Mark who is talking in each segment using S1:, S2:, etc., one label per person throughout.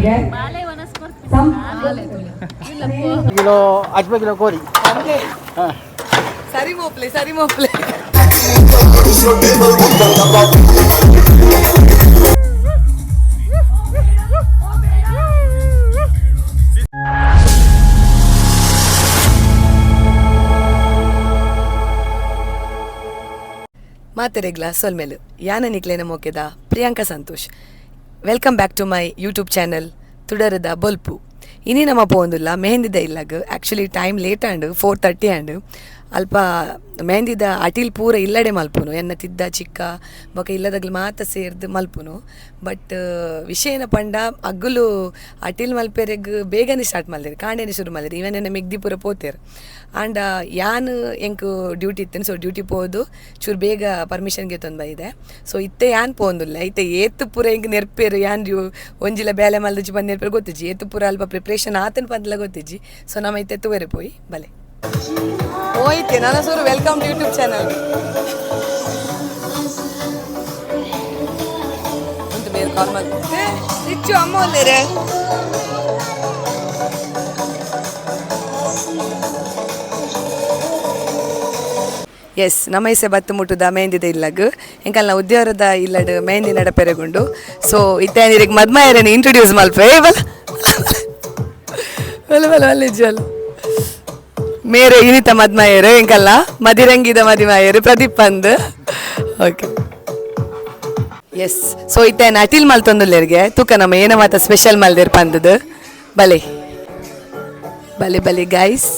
S1: ಮಲ್ಪುವೆರ್ಗೆ
S2: kilo 5 kilo ಕೋರಿ.
S1: ಸರಿ ಮೋಪ್ಲೆ, ಸರಿ ಮೋಪ್ಲೆ. ಮಾತೆರೆಗ್ಲ ಸೊಲ್ಮೆಲು ಯಾನ ನಿಕ್ಲೇನ ಮೋಕೆದ Priyanka Santosh. Welcome back to my YouTube channel ತುಡರದ ಬೊಲ್ಪು. ಇನಿ ನಮ್ಮ ಪೋಂದುಲ್ಲ ಮೆಹಂದಿದ ಇಲ್ಲಗ್. ಆ್ಯಕ್ಚುಲಿ ಟೈಮ್ ಲೇಟ್ ಆಂಡ್, 4:30 ಆಂಡ್. ಅಲ್ಪ ಮೆಹಂದಿದ ಅಟಿಲ್ ಪೂರ ಇಲ್ಲಡೆ ಮಲ್ಪುನು, ಎನ್ನ ತಿದ್ದ ಚಿಕ್ಕ ಬೊಕ ಇಲ್ಲದಗ್ಲು ಮಾತ ಸೇರ್ದು ಮಲ್ಪುನು. ಬಟ್ ವಿಷಯ ಏನ ಪಂಡ ಅಗ್ಗುಲು ಅಟಿಲ್ ಮಲ್ಪೆರೆಗ್ ಬೇಗನೆ ಸ್ಟಾರ್ಟ್ ಮಲ್ದೆರ್, ಕಾಂಡೆನೆ ಶುರು ಮಲ್ದೆರ್. ಇವನ್ ಎನ್ನ ಮೆಗ್ದಿ ಪೂರ ಪೋತೆರ್. ಆಂಡ ಯಾನ್ ಎಂಕ್ ಡ್ಯೂಟಿ ಇತ್ತೇನೆ, ಸೊ ಡ್ಯೂಟಿ ಪೋದು ಚೂರು ಬೇಗ ಪರ್ಮಿಷನ್ ಗೆತ್ತೊಂದು ಬೈದೆ. ಸೊ ಇತ್ತೆ ಯಾನ್ ಪೋಂದುಲ್ಲ. ಇತ್ತೆ ಏತ್ ಪೂರ ಎಂಕ್ ನೆರ್ಪೇರು, ಯಾನ್ ಒಂಜಿಲ ಬೇಲೆ ಮಲ್ದಿಜಿ ಬಂದು ನೆರ್ಪೇರು ಗೊತ್ತಿಜ್ಜಿ. ಏತ್ ಪೂರ ಅಲ್ಪ ಪ್ರಿಪ್ರೇಷನ್ ಆತನ ಪಂದಲ ಗೊತ್ತಿಜ್ಜಿ. ಸೊ ನಮ್ಮ ಇತ್ತೆ ತೂವೆರೆ ಪೋಯಿ ಬಲೆ ಹೋಯ್ತೆ. ನನ್ನ ಸೂರು welcome to YouTube channel. ಉಂಟು ಬೇರೆ ಕಾಲ್ ಮಾಡ್ತೆ ರಿಚ್ಚು ಅಮ್ಮ ಒಲ್ಲೇರೆ. ಎಸ್, ನಮ್ಮ ಇಸೆ ಬತ್ತು ಮುಟ್ಟುದ ಮೆಹಂದಿದ ಇಲ್ಲಗ್ ಎಂಕಲ್ನ ಉದ್ಯೋಗದ ಇಲ್ಲಡ್ ಮೆಹಂದಿ ನಡಪೆರೆಗುಂಡು. ಸೊ ಇತ್ತೆ ಇರೆಗ್ ಮದ್ಮಾಯರನ್ನು ಇಂಟ್ರೊಡ್ಯೂಸ್ ಮಲ್ಪೆ. ಬಲ ಬಲ ಬಲ ಬಲ ಮೇರೆ ಇನಿತ ಮದ್ಮಾಯರು ಎಂಕಲ್ಲ ಮದಿರಂಗಿದ ಮದಿಮಾಯರು ಪ್ರದೀಪ್ ಅಂದ್. Okay, yes. ಸೊ ಇತ್ತೆ ಅಟಿಲ್ ಮಲ್ತೊಂದುಲ್ಲೆರ್ಗೆ ತೂಕ ನಮ್ಮ ಏನ ಮಾತ ಸ್ಪೆಷಲ್ ಮಲ್ದೆರ್ ಪಂದದು. ಬಲೆ ಬಲೆ ಬಲೆ ಗೈಸ್.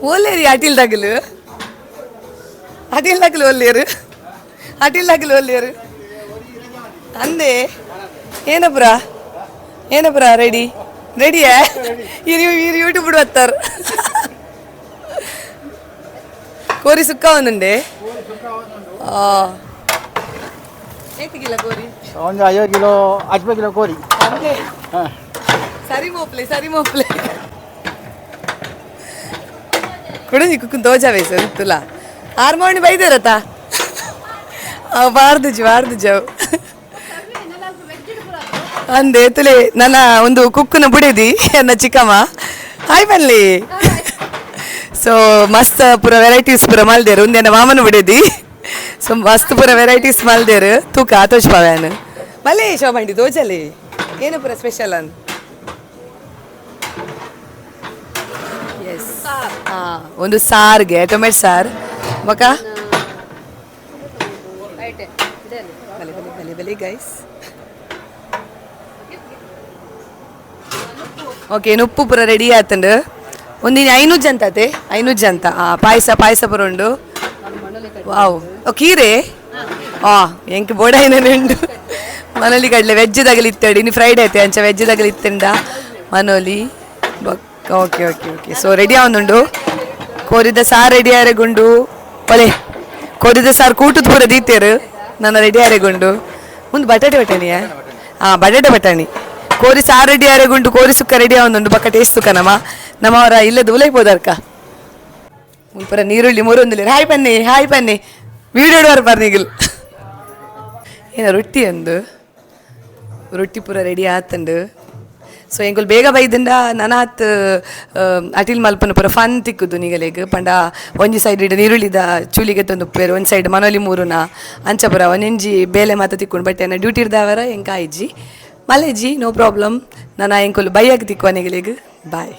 S1: ಓಲೇರಿ ಅಟಿಲ್ ತಗಲು, ಅಟಿಲ್ ತಗಲು ಒಲ್ಲೇರು, ಅಟಿಲ್ ತಗಲು ಒಲ್ಲೇರು ಅಂದೆ. ಏನಪ್ರ ಏನಪ್ರ, ರೆಡಿ ರೆಡಿಯಾ? ಇರು ಇರು, ಯೂಟ್ಯೂಬ್ ಬರ್ತಾರ. ಕೋರಿ ಸುಕ್ಕ ಒಂದುಂಡೆ. ಏತಿಗಿಲ್ಲ ಕೋರಿ?
S2: ಒಂದು 5 ಕಿಲೋ 5 ಕಿಲೋ ಕೋರಿ.
S1: ಸರಿ ಮೋಪ್ಲೆ, ಸರಿ ಮೋಪ್ಲೆ. ಕುಡಂಜಿ ಕುಕ್ಕುನ್ ತೋಜಾವೆ ಸರ್ ತುಲ ಆರ್ಮೋಣಿ ಬೈದಿರತ್ತ ಬಾರ್ದುಜಿ ಬಾರ್ದುಜಿ ಅವು ಅಂದೆ ತುಲೆ. ನನ್ನ ಒಂದು ಕುಕ್ಕುನ ಬುಡೆದಿ ನನ್ನ ಚಿಕ್ಕಮ್ಮ. ಹಾಯ್ ಬನ್ಲಿ. ಸೊ ಮಸ್ತ್ ಪೂರ ವೆರೈಟೀಸ್ ಪೂರ ಮಲ್ದೇರು. ಒಂದೇನ ಮಾಮನ ಬುಡೆದಿ. ಸೊ ಮಸ್ತ್ ಪೂರ ವೆರೈಟೀಸ್ ಮಲ್ದೇರು. ತೂಕ ಆತೋಜ್ ಪವ್ಯಾನ್ ಮಲ್ಲೆ ಶೋಭಂಡಿ ತೋಜಲಿ ಏನು ಪೂರ ಸ್ಪೆಷಲ್ ಅಂದ್. ಎಸ್, ಹಾಂ, ಒಂದು ಸಾರ್ಗೆ ಟೊಮೆಟೊ ಸಾರ್ ಬಕ. ಬಲೆ ಬಲೆ ಬಲೆ ಬಲೆ ಗೈಸ್. ಓಕೆ, ಉಪ್ಪು ಪೂರ ರೆಡಿ ಆತಂಡು. ಒಂದಿನ 500 ಜಂತ ಅತೆ, 500 ಜಂತ. ಹಾಂ, ಪಾಯಸ ಪಾಯಸ ಪೂರ ಉಂಡು. ವಾವ್, ಓ ಕೀರೆ. ಹಾಂ, ಎಂಕ್ ಬೋಡಾಯಿನ ಉಂಡು ಮನೋಲಿ ಕಡಲೆ. ವೆಜ್ ತಗಲಿ ಇತ್ತಡಿ. ಇನ್ನು ಫ್ರೈಡೆ ಐತೆ, ಅಂಚ veg ತಗಲಿ ಇತ್ತಂಡ ಮನೋಲಿ. Okay okay okay. So ready ಆವೊಂದುಂಡು. ಕೋರಿದ ಸಾರು ರೆಡಿ ಆರೆಗುಂಡು. ಒಲೆ ಕೋರಿದ ಸಾರು ಕೂಟದ ಪೂರ ದೀತೇರು. ನನ್ನ ರೆಡಿ ಆರೆಗುಂಡು. ಒಂದು ಬಟಾಟೆ ಬಟಾಣಿಯಾ? ಹಾಂ, ಬಟಾಟೆ ಬಟಾಣಿ. ಕೋರಿ ಸಾರು ರೆಡಿ ಆರೆಗುಂಡು, ಕೋರಿ ಸುಕ್ಕ ರೆಡಿ ಆವೊಂದುಂಡು. ಬಕ್ಕ ಟೇಸ್ಟ್ ಸುಕ್ಕ ನಮ್ಮ ನಮ್ಮವರ ಇಲ್ಲದ ಉಲೈ ಪೋದರ್ಕ. ಮುಲ್ಪರ ನೀರುಳ್ಳಿ ಮೂರೊಂದಿಲ್ಲ. ಹಾಯ್ ಬನ್ನಿ, ಹಾಯ್ ಬನ್ನಿ. ವೀಡಿಯೋ ಬರ್ನಿಗಿಲ್. ಏನ ರೊಟ್ಟಿ ಅಂದು, ರೊಟ್ಟಿ ಪೂರ ರೆಡಿ ಆತಂಡು. ಸೊ ಎಂಕುಲು ಬೇಗ ಬೈದಿಂದ ನನ ಹತ್ತು ಅಟಿಲ್ ಮಲ್ಪನ ಪೂರ ಫನ್ ತಿಕ್ಕುದು ನಿಗಲೆಗ್. ಪಂಡ ಒಂಜಿ ಸೈಡ್ ಇಡ ನೀರುಳ್ಳಿದ ಚೂಲಿಗೆ ತಂದು ಉಪ್ಪೇರು, ಒಂದು ಸೈಡ್ ಮನೋಲಿ ಮೂರುನ ಅಂಚ ಪೂರ ಒಂಜಿ ಬೇಲೆ ಮಾತ ತಿಕ್ಕೊಂಡು. ಬಟ್ ಏನ ಡ್ಯೂಟಿ ಇರ್ದವರ ಎಂಕ ಆಯ್ಜಿ ಮಲೇಜಿ, ನೋ ಪ್ರಾಬ್ಲಮ್. ನಾನು ಎಂಕುಲು ಬೈಯಾಗ ತಿಕ್ಕುವ ನಿಗಲೆಗ್. ಬಾಯ್.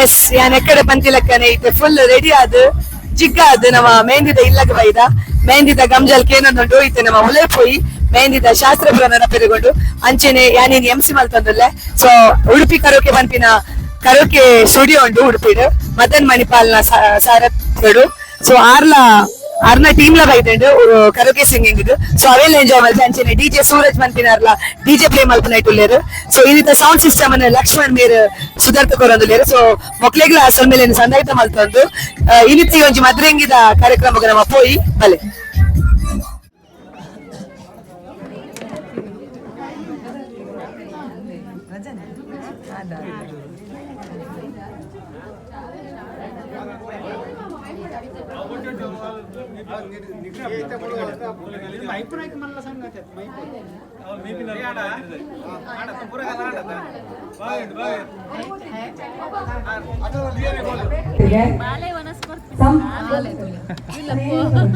S1: ಎಸ್, ಯಾನ್ ಎಕ್ಕಡೆ ಪಂತಿಲಕ್ಕನೆ ಇತ್ತೆ ಫುಲ್ ರೆಡಿ ಆದ್ ಜಿಗ್ಗ ಆದ್ ನಮ್ಮ ಮೆಹಂದಿದ ಇಲ್ಲಗ ಬೈದ. ಮೆಹಂದಿದ ಗಮ್ಜಲ್ ಕೇನೊಂದುಂಡು. ಇತ್ತೆ ನಮ್ಮ ಉಲೆ ಪೋಯಿ ಮೆಹಂದಿದ ಶಾಸ್ತ್ರ ಪೂರ ನೆನಪೆರೆಗೊಂಡು. ಅಂಚೆನೆ ಯಾನೇನು ಎಂ ಸಿ ಮಲ್ತೊಂದುಲ್ಲೆ. ಸೊ ಉಡುಪಿ ಕರೋಕೆ ಪನ್ಪಿನ ಕರೋಕೆ ಸ್ಟುಡಿಯೋ ಉಂಡು ಉಡುಪಿಡ್, ಮದನ್ ಮಣಿಪಾಲ್ನ ಸಾರಥ್ಯಡು. ಸೊ ಆರ್ಲ ಆರ್ನ ಟೀಮ್ ಲ ಬೈದುಂಡು ಕರೋಕೆ ಸಿಂಗಿಂಗ್. ಸೊ ಅವೆಲ್ಲ ಎಂಜಾಯ್ ಮಲ್ತೆ. ಅಂಚೆನೆ ಡಿಜೆ ಸೂರಜ್ ಮನ್ಪಿನಾರ್ಲ ಡಿಜೆ ಪ್ಲೇ ಮಲ್ಪುನೈಟ್ ಉಲ್ಲೇರು. ಸೊ ಇನ್ನಿತ ಸೌಂಡ್ ಸಿಸ್ಟಮ್ ಅನ್ನು ಲಕ್ಷ್ಮಣ್ ಮೇರ್ ಸುಧಾರ್ಥ ಕೊರೊಂದುಲ್ಲೇರು. ಸೊ ಮೊಕ್ಲೆಗ್ಲ ಸೊಲ್ಮೆಲೆನ್ ಸಂದಾಯ್ತ ಮಲ್ತೊಂದು ಇನ್ನಿತ ಈ ಒಂಜಿ ಮದ್ರೆಂಗಿದ ಕಾರ್ಯಕ್ರಮಗ್ ನಮ್ಮ ಪೋಯಿ ಬಲೆ.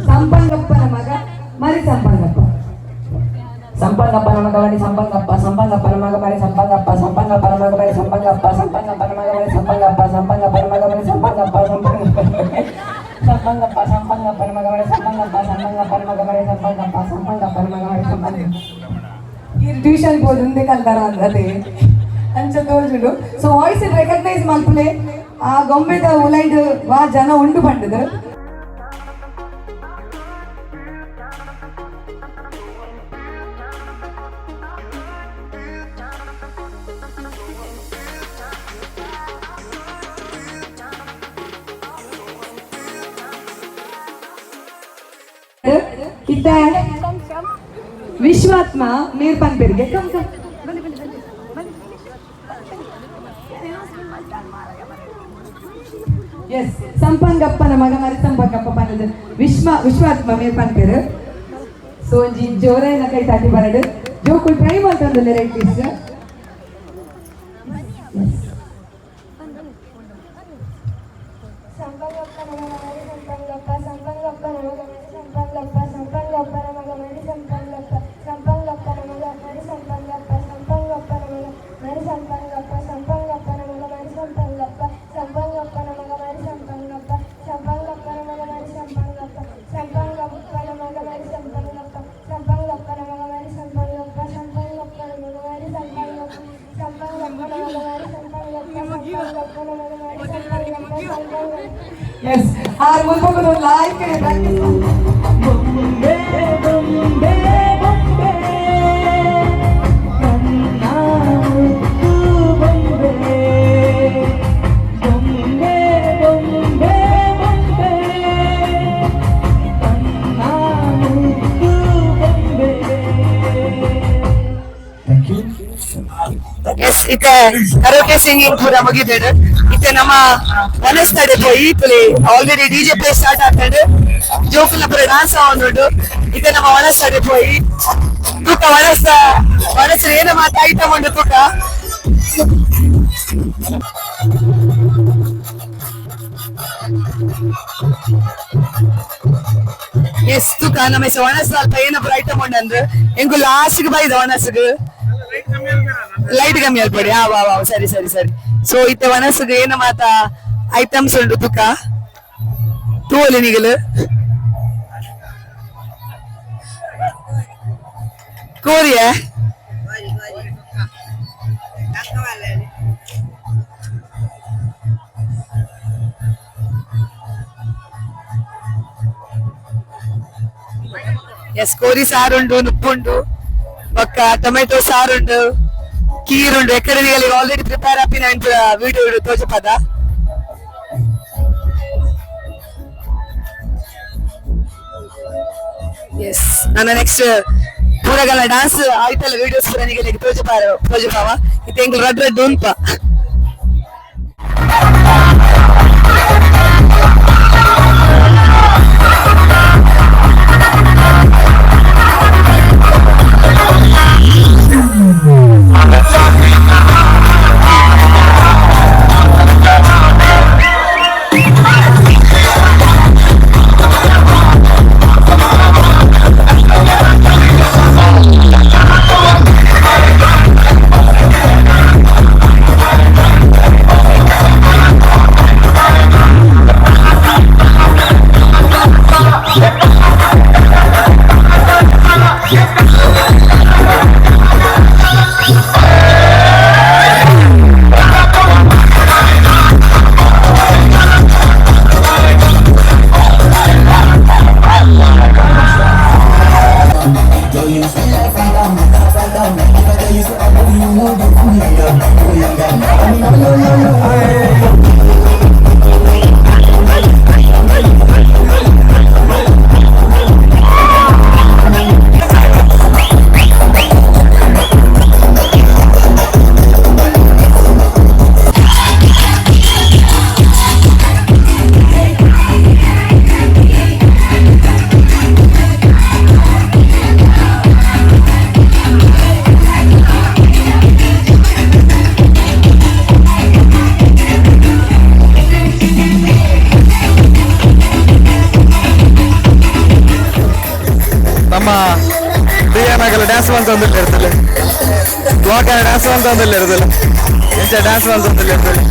S1: ಸಂಪಂಗಪ್ಪನ ಮಗ ಮರಿ ಸಂಪಂಗಪ್ಪ.
S3: ಸಂಪಂಗಪ್ಪನ ಮಗ ಮರಿ ಸಂಪಂಗಪ್ಪ, ಸಂಪಂಗಪ್ಪನ ಮಗ ಮರಿ ಸಂಪಂಗಪ್ಪ, ಸಂಪಂಗಪ್ಪನ ಮಗ ಮರಿ ಸಂಪಂಗಪ್ಪ, ಸಂಪಂಗಪ್ಪನ ಮಗ ಮರಿ ಸಂಪಂಗಪ್ಪ, ಸಂಪಂಗಪ್ಪನ ಮಗ ಮರಿ ಸಂಪಂಗಪ್ಪ, ಸಂಪಂಗಪ್ಪ ಸಂಪಂಗಪ್ಪನ ಮಗ ಮರಿ ಸಂಪಂಗಪ್ಪ, ಸಂಪಂಗಪ್ಪನ ಮಗ ಮರಿ ಸಂಪಂಗಪ್ಪ, ಸಂಪಂಗಪ್ಪನ ಮಗ ಮರಿ ಸಂಪಂಗಪ್ಪ.
S1: ಈ ಟ್ಯೂಷನ್ ಹೋದ್ ಮುಂದೆ ಕಲ್ತಾರ ಅದೇ ಅಂಚ ತೋಜುಂಡು. ಸೊ ವಾಯ್ಸ್ ರೆಕಗ್ನೈಸ್ ಮಲ್ಪುಲೆ. ಆ ಗೊಂಬೆದ ಉಲೈಡ್ ವಾ ಜನ ಉಂಡು ಪಂಡದು. ಇತ್ತ ವಿಶ್ವಾತ್ಮ ಮೇರ್ ಪನ್ಪೆರ್ಗೆ. Come come. ಎಸ್, ಸಂಪಂಗಪ್ಪನ ಮಗ ಮರಿ ಸಂಪಂಗಪ್ಪ ಪನ್ನದು ವಿಶ್ವಾತ್ಮ ಮೇರ್ ಪನ್ಪೆರು. ಸೊ ಒಂಜಿ ಜೋರಾಯಿನ ಕೈ ತಾಟಿ ಬರಡು. ಜೋಕುಲ್ ಟ್ರೈ ಮಲ್ತೊಂದುಲ್ಲೆರ್ ಅಟ್ಲೀಸ್ಟ್.
S4: ಸಂಪಂಗಪ್ಪನ ಮಗ ಮರಿ ಸಂಪಂಗಪ್ಪ, ಸಂಪಂಗಪ್ಪನ ಮಗ ಮರಿ ಸಂಪಂಗಪ್ಪ, ಸಂಪಂಗಪ್ಪನ ಮಗ ಮರಿ ಸಂಪಂಗಪ್ಪ, ಸಂಪಂಗಪ್ಪನ ಮಗ ಮರಿ ಸಂಪಂಗಪ್ಪ, ಸಂಪಂಗಪ್ಪನ ಮಗ ಮರಿ ಸಂಪಂಗಪ್ಪ, ಸಂಪಂಗಪ್ಪನ ಮಗ ಮರಿ ಸಂಪಂಗಪ್ಪ, ಸಂಪಂಗಪ್ಪನ ಮಗ ಮರಿ ಸಂಪಂಗಪ್ಪ, ಸಂಪಂಗಪ್ಪನ ಮಗ ಮರಿ ಸಂಪಂಗಪ್ಪ, ಸಂಪಂಗಪ್ಪನ ಮಗ ಮರಿ ಸಂಪಂಗಪ್ಪ, ಸಂಪಂಗಪ್ಪನ ಮಗ ಮರಿ ಸಂಪಂಗಪ್ಪ, ಸಂಪಂಗಪ್ಪನ ಮಗ ಮರಿ ಸಂಪಂಗಪ್ಪ, ಸಂಪಂಗಪ್ಪನ ಮಗ ಮರಿ ಸಂಪಂಗಪ್ಪ, ಸಂಪಂಗಪ್ಪನ ಮಗ ಮರಿ ಸಂಪಂಗಪ್ಪ, ಸಂಪಂಗಪ್ಪ.
S1: ಎಸ್, ಆರು ಮುಲ್ಪೊಂದು ಲೈಕ್ ಪ್ರಾಕ್ಟೀಸ್.
S3: ಬೊಂಬೆ ಬೊಂಬೆ ಬೊಂಬೆ ಕನ್ನ ಮುತ್ತು ಬೊಂಬೆ, ಬೊಂಬೆ ಬೊಂಬೆ ಬೊಂಬೆ ಕನ್ನ ಮುತ್ತು ಬೊಂಬೆ.
S5: Thank you.
S1: S, ಇತ್ತೆ ಕರೋಕೆ ಸಿಂಗಿಂಗ್ ಪೂರ ಮುಗಿದೇಡು. ಇತ್ತೆ ನಮ್ಮ ವನಸ್ತಡೆ ಪೋಯಿ ಪುಲಿ. ಆಲ್ರೆಡಿ ಡಿಜೆ ಪ್ಲೇ ಸ್ಟಾರ್ಟ್ ಆಗ್ತದೆ, ಜೋಕುಲ ಪೂರ ಡಾನ್ಸ್ ಆವೊಂದುಂಡು. ಇತ್ತೆ ನಮ್ಮ ವನಸ್ತಡೆ ಪೋಯಿ ತೂಕ, ವನಸ್ತ ವನಸ್ರು ಏನ ಮಾತ ಐಟಮ್ ಉಂಡು ತೂಕ. ಎಸ್, ತೂಕ ನಮ್ಮ ವನಸ್ ಅಲ್ಪ ಏನ ಪೂರ ಐಟಮ್ ಉಂಡು ಅಂದ್ರೆ ಎಂಕು ಲಾಸ್ಟ್ಗೆ ಬೈದ ವನಸ್ಗ್ ಲೈಟ್ ಕಮ್ಮಿ ಅಲ್ಪಡಿ. ಹಾ, ವಾ ವಾ, ಸರಿ ಸರಿ ಸರಿ. ಸೊ ಇತ್ತೆ ವನಸ್ಗ್ ಏನ ಮಾತ ಐಟಮ್ಸ್ ಉಂಡು ತುಕ ತೂವೊಲಿ ನಿಗಲು. ಕೋರಿಯ ಎಸ್, ಕೋರಿ ಸಾರುಂಡು, ನುಪ್ಪುಂಡು, ಬೊಕ್ಕ ಟೊಮೆಟೊ ಸಾರುಂಡು, ಕೀರುಂಡು. ಎಕ್ಕಡೆ ಆಲ್ರೆಡಿ ಪ್ರಿಪೇರ್ ಆಪಿನ ವಿಡಿಯೋ ತೋಜಪದ. ಎಸ್, ನನ್ನ ನೆಕ್ಸ್ಟ್ ಪೂರಗಲ ಡಾನ್ಸ್ ಆಯ್ತಲ್ಲ, ವಿಡಿಯೋಸ್ ಪೂರ ನಿಗಲಿಗೆ ತೋಜಪಾರ ತೋಜಪಾವ. ಇತ್ತೆ ಎಂಕುಲು ರಡ್ ರಡ್ ಉನ್ಪ.
S5: ನಮ್ಮ ಪ್ರಿಯಾನಾಗಲ್ಲ ಡ್ಯಾನ್ಸ್ ಮಂತೊಂದಿಲ್ಲ ಇರ್ತದೆ, ಬ್ಲಾಕ್ ಡ್ಯಾನ್ಸ್ ಮಂತೊಂದಿಲ್ಲ ಇರ್ತದೆ, ಎಂಚ ಡ್ಯಾನ್ಸ್ ಮಂತೊಂದಿಲ್ಲ ಇರ್ತದೆ.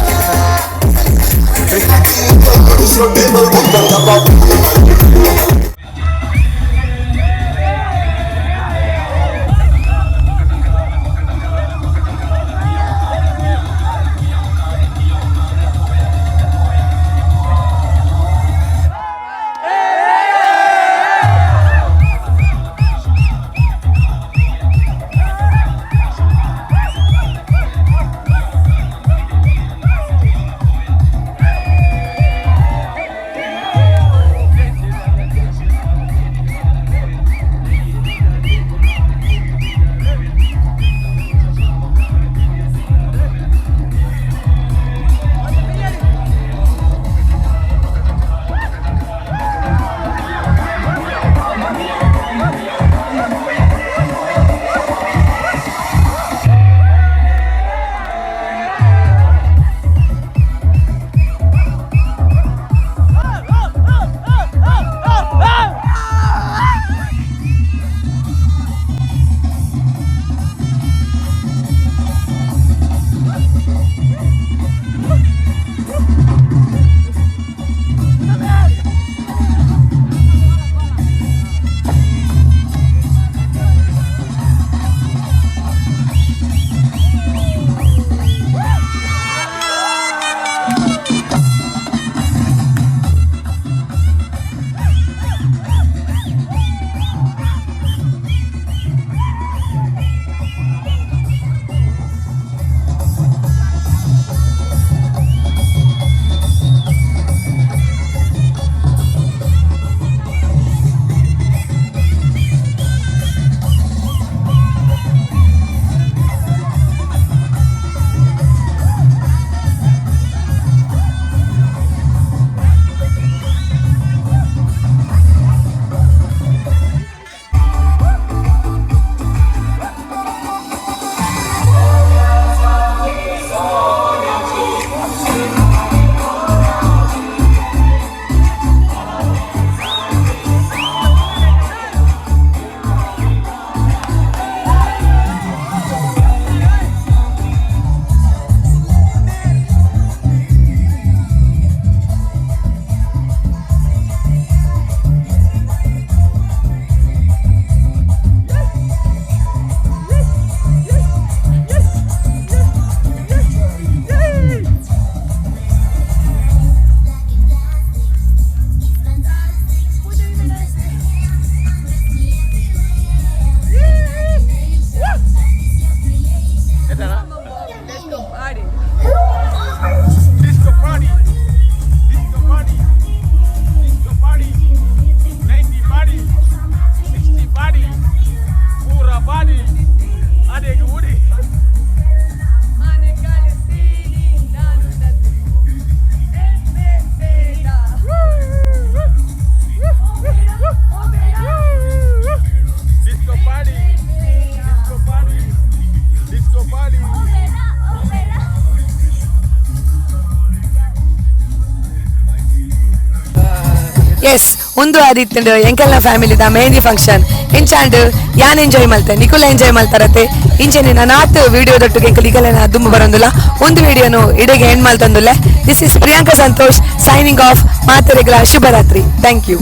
S1: ಎಸ್ ಒಂದು ಆದಿತ್ತಂಡು ಎಂಕಲ್ನ ಫ್ಯಾಮಿಲಿ the mehndi function ಎಂಚಾಂಡ್ ಯಾನ್ ಎಂಜಾಯ್ ಮಲ್ತೆ ನಿಕುಲ ಎಂಜಾಯ್ ಮಲ್ತಾರತೆ ಇಂಚೆನೆ ನಾನಾತ್ ವಿಡಿಯೋ ದೊಟ್ಟುಗೆ ಎಂಕಲ್ ಈಗಲೆನ ದುಂಬು ಬರೋಂದುಲ್ಲ ಒಂದು ವಿಡಿಯೋನು ಇಡೆಗೆ ಎಂಡ್ ಮಲ್ತಂದುಲ್ಲ. This is Priyanka Santosh signing off. ಮಾತೆರೆಗಳ ಶುಭರಾತ್ರಿ. Thank you.